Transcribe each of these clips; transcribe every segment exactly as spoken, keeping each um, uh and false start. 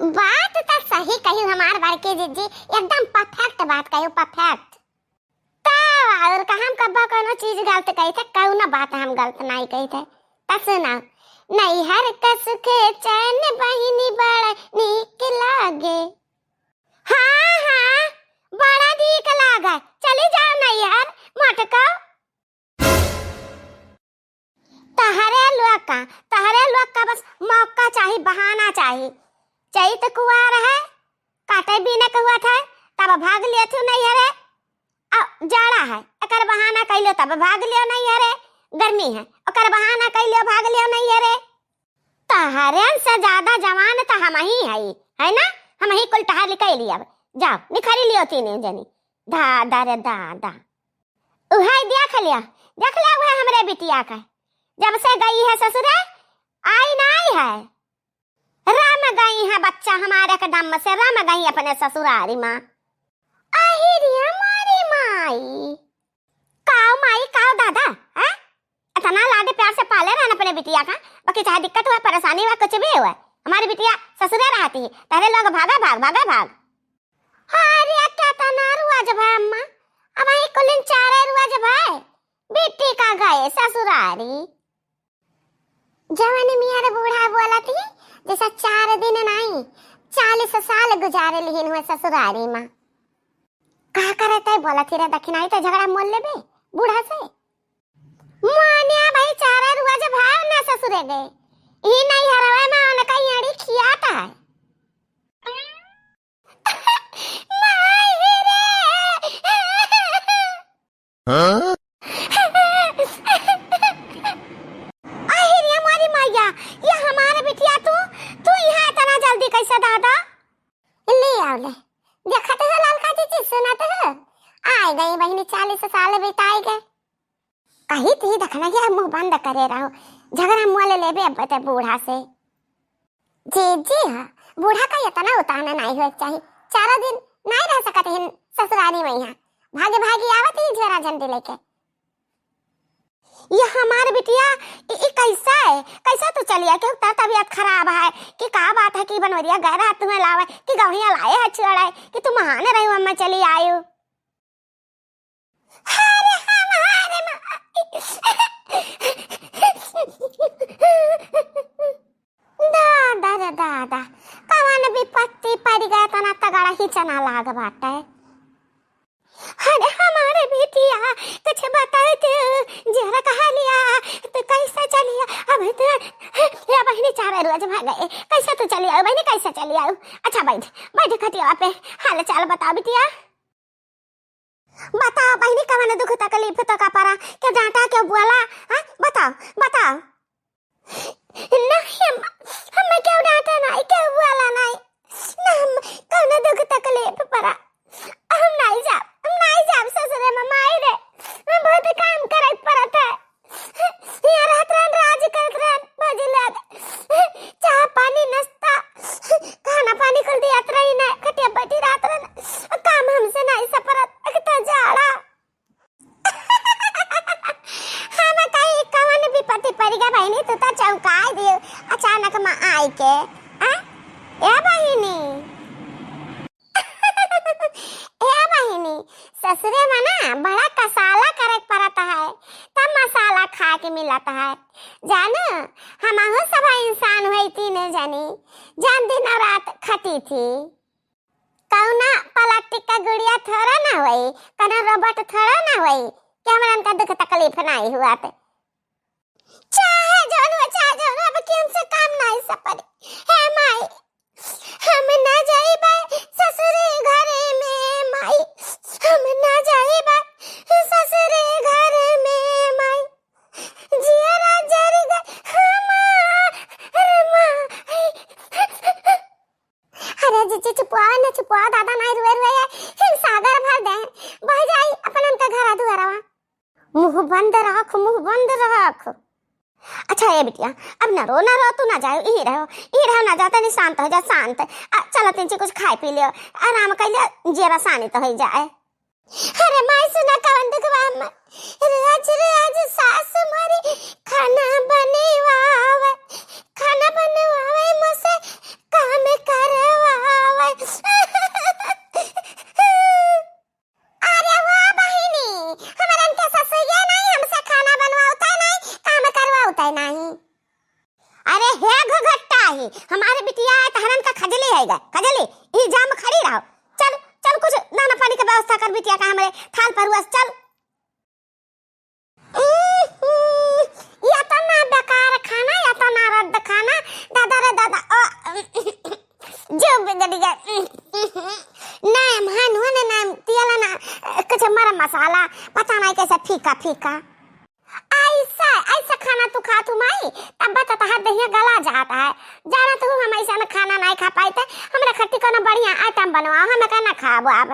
बात त सही कही हमार बड़की जिज्जी, एकदम perfect बात कही, perfect। त और का हम कब्बा कउनो चीज गलत कही थे? कउनो बात हम गलत नाहीं कही थे। त सुना, नैहर का सुखे चैन बहिनी बड़ा नीक लागे। हाँ, हाँ, बड़ा नीक लागे। चली जाओ नैहर, मोटको। तहरे लोग का, तहरे लोग का बस मौका चाही, बहाना चाही। चैत कुआर है, काटे बीने के हुआ था, तब भाग लियो तू नैहरे। आ, जाड़ा है, एकर बहाना कइलो तब भाग लियो नैहरे। गर्मी है, ओकर बहाना कइलो भाग लियो नैहरे। तहरे से ज्यादा जवान त हमही हई, है ना? हमही कुल टहल कइ लियब। जाओ, निखरी लियो तीनों जनी। दादा रे दादा। उहइ देख लिया, देख लिया उहइ हमरे बिटिया का। जब से गई है ससुरे, आई नाहीं है। रम गई है बच्चा हमारे के दम से, रम गई अपने ससुरारी मा। आही रे मोरी माई। काऊ माई, काऊ दादा, हैं? इतना लाड प्यार से पाले रहन अपने बिटिया का, बाकी चाहे दिक्कत हुआ, परेशानी हुआ, कुछ भी हुआ, हमारी बिटिया ससुरे रहती है, तहरे लोग भागा भाग, भागा भाग। अरे केतना रुआज भा अम्मा, अब ही कुलिन चारे रुआज भा, बिट्टी का गए ससुरारी। जवन मियाँ बूढ़ा बोलत ही, जैसा चार दिन नाहीं, चालीस साल गुजारे लिहिन हुए ससुरारी मा। का करत है बोलत ही रे दखिनाई, तो झगड़ा मोल लेबे बूढ़ा से। मानिया भाई, चार रुआज भा ना ससुरे गए, ई नैहरवा मा उनका एड़ी खियात है। माई रे। हाँ? आही रे मोरी मैया, ये हमार बिटिया तू, तू यहाँ इतना जल्दी कैसे दादा? ले आओ ले, देखत हो ललका जिज्जी, सुनत हो, आइ गई बहिनी, चालीस साल बिताइ गए। कही थी दखिनहिया मुँह बंद करे रहो, झगड़ा मोल लेबे अब ते बूढ़ा से। जिज्जी हाँ, बूढ़ा का इतना उताना नाहीं होए के चाही। चारों दिन नाहीं रह सकत हिन ससुरारी मा, यहाँ भागी भागी आवत ही झोरा झंडी लेके। ये हमार बिटिया, ई, ई कैसा है? कैसा तू चलिया? केहू का तबियत खराब है कि का बात है कि बनवरिया गए रहा तुम्हें लावे, कि गवहिया लाए है छोड़े, कि तू महान रही अम्मा चली आयु? अरे हमारे माई। दादा रे दादा, कवन विपत्ति पड़ि गए, तना तगड़ा ही चना लाग बाटे। अरे हमारे बिटिया, कुछ बताओ तू, जरा कहा लिया, तू कैसे चलिया? अब इतना, या बहिनी चार रोज भा गए, कैसे तू चली आऊ बहिनी, कैसे चली आऊ? अच्छा बैठ, बैठ खटिया पे, हाल चाल बताओ बिटिया। बताओ बहिनी, कवन दुख तकलीफ तो का परा? के डांटा, के बोला? हाँ, बताओ, बताओ। नहीं अम्मा, हमें केहू डांटा नहीं, केहू बोला नहीं। ना हम कौनो दुख तकलीफ परा। हम नहीं जाब, हम नहीं जाब ससुरे मा, माई रे। हम बहुत काम करे पड़त है। यहाँ रहत रहन, राज करत रहन, भौजी लोग। चाह पानी, नाश्ता, खाना पानी कुल दियात रही ना, खटिया बैठी रहत रहन। काम हमसे नहीं सपरत, एक तो जाड़ा। हम कही कवन विपत्ति पड़ि गए बहिनी, तू तो चौंकाइ दियो अचानक मा आइ के। आ? ए बहिनी, ए बहिनी, ससुरे मा ना बड़ा कसाला करे के पड़त है, तब मसाला खाए के मिलत है। जानो, हमहू सब इंसान होई तीनों जनी, जान दिन और रात खटी थी। कौना प्लास्टिक का गुड़िया थोड़ा ना होई, कौनो रोबोट थोड़ा ना होई कि हमरन का दुख तकलीफ नाहीं हुआ थे। चाहे जौन हो, चाहे जौन हो, अब कि हमसे काम नाहीं सपरे। हे माई, हम ना जाइबे ससुरे घरे में माई, हम ना जाइबे ससुरे घरे में माई, जियरा जरि गए हमार माई। अरे जिज्जी चुपवा ना, चुपवा दादा, नाहीं रुए रुए है, हिम सागर भर दे, बह जाई अपनन का घरा दुआरवा। मुँह बंद रख, मुँह बंद रख। अच्छा ए बिटिया, अब ना रो, ना रो, तू ना जाओ, यहीं रहो, यहीं रहो, ना जाओ, तनी शांत हो जा, शांत। आ, चलो तनी कुछ खाए पी लियो, आराम कर लियो, जेरा सानी तो हो जाए। अरे माई सुना कवन दुखवा अम्मा। रोज रोज सास मोरी खाना बनवावे, खाना बनवावे मोसे काम करवावे। बिटिया, तहरन का खजली है गा, खजली, ई जाम खड़ी रहो। चल, चल कुछ दाना पानी के व्यवस्था कर बिटिया का, हमरे थाल परुआ से चल। उम्म, या तो ना बेकार खाना, या तो ना रद्द खाना। दादा रे दादा, ओ, जो बिगड़ गया। नाम हन होने, नाम तेल ना, कुछ मर मसाला, पता नहीं कैसे फीका फीका। ऐसा, ऐसा खाना तू खात हूँ माई, तब तो तहार देहिया गला जाता है। जाना तू हम ऐसा ना खाना नहीं खा पाई थे, हमरा खट्टी कोनो बढ़िया आइटम बनवाओ, हम का ना खाबो अब।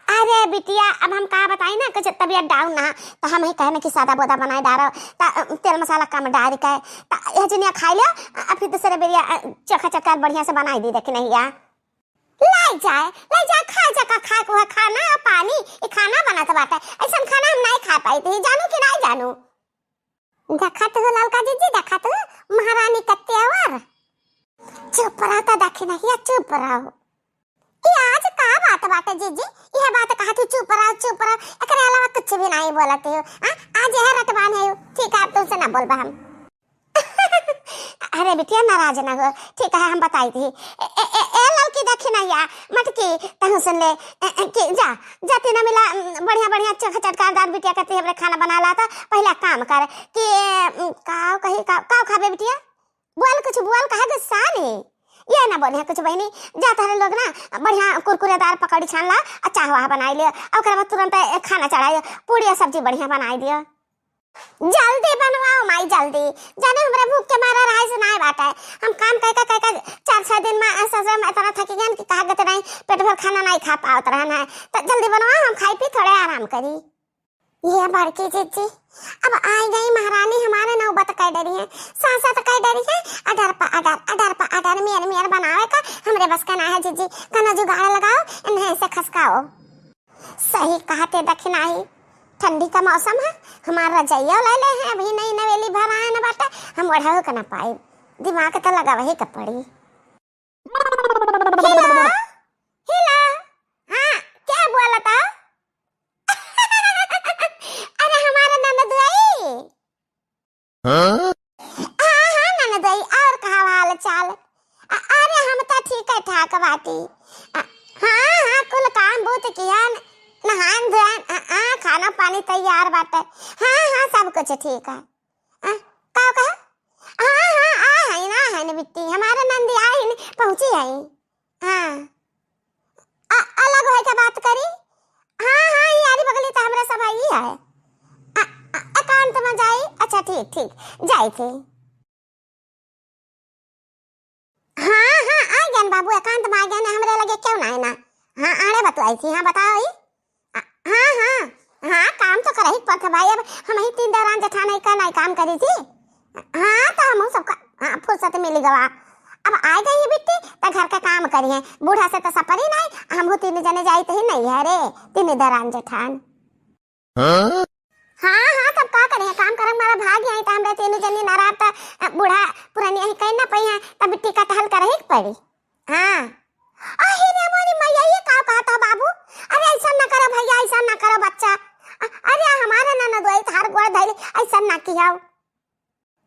अरे बिटिया, अब हम का बताई ना, कुछ तबीयत डाउन ना, तो हम ही कहे ना कि सादा बोदा बनाए डारो, त तेल मसाला कम डाल के, त यह जनिया खाई लियो, अ, फिर दूसरे बेरिया, अ, चोखा चटकार बढ़िया से बनाई दी, देखी नहीं या। लाई जाए, लाई जाए, खाए जका खाए को है खाना और पानी, ये खाना बनत बाटे, ऐसन खाना हम नहीं खा पाई थी, जानू कि नहीं जानू? देखत हो ललका जीजी, देखत हो महारानी के तेवर। चुप रहो तो दखिनहिया, चुप रहो। ई आज का बात बाटे जीजी? यह बात कहा तू चुप रहो, चुप रहो, एकरे अलावा कुछ भी नहीं बोलत हो। हाँ? आज यह रटबान है, ठीक है, अब तुमसे ना बोलबा हम। अरे बिटिया, नाराज ना हो, ठीक है, हम बताई थी। ए, ए, ए, ए ललकी दखिनहिया, मटकी, तहु सुन ले, ए, ए, कि जा, जा तीना मिला, उम, बढ़िया, बढ़िया चोखा चटकारदार बिटिया करती है, खाना बना ला तो पहला काम कर कि, उम, काव कही, काव, काव खाबे बिटिया? बोल कुछ बोल, काहे गुस्सा नहीं? ये ना बोले कुछ बहिनी, जा तहरे लोग ना बढ़िया कुरकुरेदार पकौड़ी छान ला, आ चाह वाह बनाई ले, और ओकरे बाद तुरंत खाना चढ़ाई, पूड़ी और सब्जी बढ़िया बनाई दियो। जल्दी बनवाओ माई, जल्दी। जाने हमरे भूख के मारे रहाई से नाय बाटे। हम काम कई का, कई का चार छह दिन में ससुर में इतना थकी गन कि कहा गत नहीं, पेट भर खाना नहीं खा पावत रहन है। तो जल्दी बनवाओ, हम खाई पी थोड़े आराम करी। ये बड़की जीजी, अब आई गई महारानी, हमारे नौबत कह डरी है, सासत कह डरी है, अडर पा अडर, अडर पा अडर, मेर मेर बनावे का हमरे बस का ना है जीजी, कना जुगाड़ लगाओ, इन्हें ऐसे खसकाओ। सही कहते दखिनाही, ठंडी का मौसम है, हमार रजाइया ले ले हैं, अभी नई नवेली भर आए न बाटे, हम ओढ़ाओ के ना पाई, दिमाग तो लगावे ही के पड़ी। हेलो, हेलो, हाँ, क्या बोला था? अरे हमारे ननद आई। हाँ? हाँ, हाँ, ननदई, और कहा हाल चाल? अ-, अरे, हम तो ठीक है, ठाक बाटी। अ, हाँ, हाँ, कुल काम बूत किया, न-, नहान धोन, अ, अ, खाना पानी तैयार बाटे। हाँ, हाँ, सब कुछ ठीक है। अ, का कहा? हाँ, हाँ, आ है ना, है ना बिट्टी, हमारे नंदी आई न, पहुँची है। हाँ। अ-, अलग होइके बात करी। हाँ, हाँ, ई आरी बगली त हमरा सब हई है। अ-, अ-, एकांत में जाई। अच्छा, ठीक, ठीक, जाई थे। हाँ, हाँ, आ गन बाबू, एकांत में आ गन, हमरे लगे क्यों ना है ना? हाँ, आड़े बतुआई थी, हाँ, बताओ ई। अ-, हाँ, हाँ, हाँ, काम तो करही के पड़त भाई, अब हम ही तीन दौरान जेठान है का नहीं काम करी थी। हाँ, तो हमहू सबका, हाँ, फुर्सत मिल गवा। अब आ गई ही बिट्टी, त घर का काम करिए। बूढ़ा से तो सपरी नहीं, हमहू तीन जने जाइत ही नहीं है रे, तीन दरान जेठान। हाँ? हाँ, हाँ, तब का करिए, काम करम मारा भाग आई, त हमरे तीन जनी नारात, अ, बूढ़ा पुरानी यही कहीं ना पई है, तब बिट्टी का टहल करही के पड़ी। हाँ। अहे रे मोरी मैया, ये का कहत हो बाबू? अरे ऐसा ना करो भैया, ऐसा ना करो बच्चा। अ-, अरे हमारे ननद वही थार गोड़ धैली, ऐसा ना किया।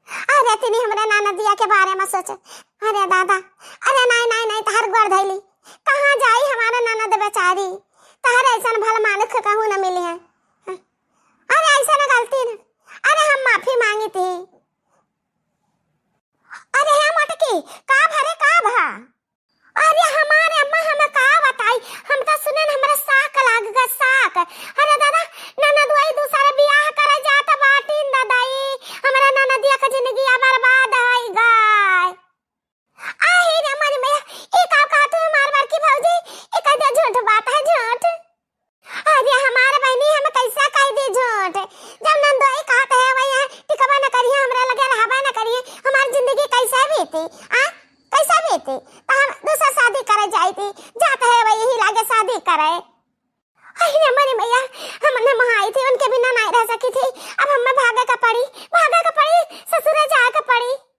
अरे तिनी हमरे ननदिया के बारे में सोचे। अरे दादा, अरे नहीं, नहीं, नहीं, तहार गोड़ धैली। कहाँ जाई हमारे ननद बेचारी? तहरे ऐसन भल मानुख कहूँ न मिली है। अरे ऐसा न गलती न। अरे हम माफी मांगी थी। अरे हे मोटकी, का भरे का भा? अरे हमारे अम्मा, हम का बताई, हम तो सुने न हमरा साक लाग गा, साक। अरे दादा, ननद वही दूसरे बियाह करे जात बाटिन दादाई, हमरा ननदिया के जिंदगी बर्बाद होई गई। आही रे मोरी मैया, ई का कहत हो हमार बड़की भौजी? ई कह दे झूठ बात है, झूठ। अरे हमार बहनी, हम कैसा कह दी झूठ? जब नंदोई कहत है वही है, टिकबा न करिए, हमरा लगे रहबा न करिए, हमार जिंदगी कैसे बीती? आ? कैसे बीती? तो हम दूसरा शादी करे जाई थी, जात है वही लागे शादी करे। अरे मोरी मैया, हम न महाई थी, उनके बिना नहीं रह सकी थी। अब हमें भागा का पड़ी, भागा का पड़ी, ससुरे जाए का पड़ी।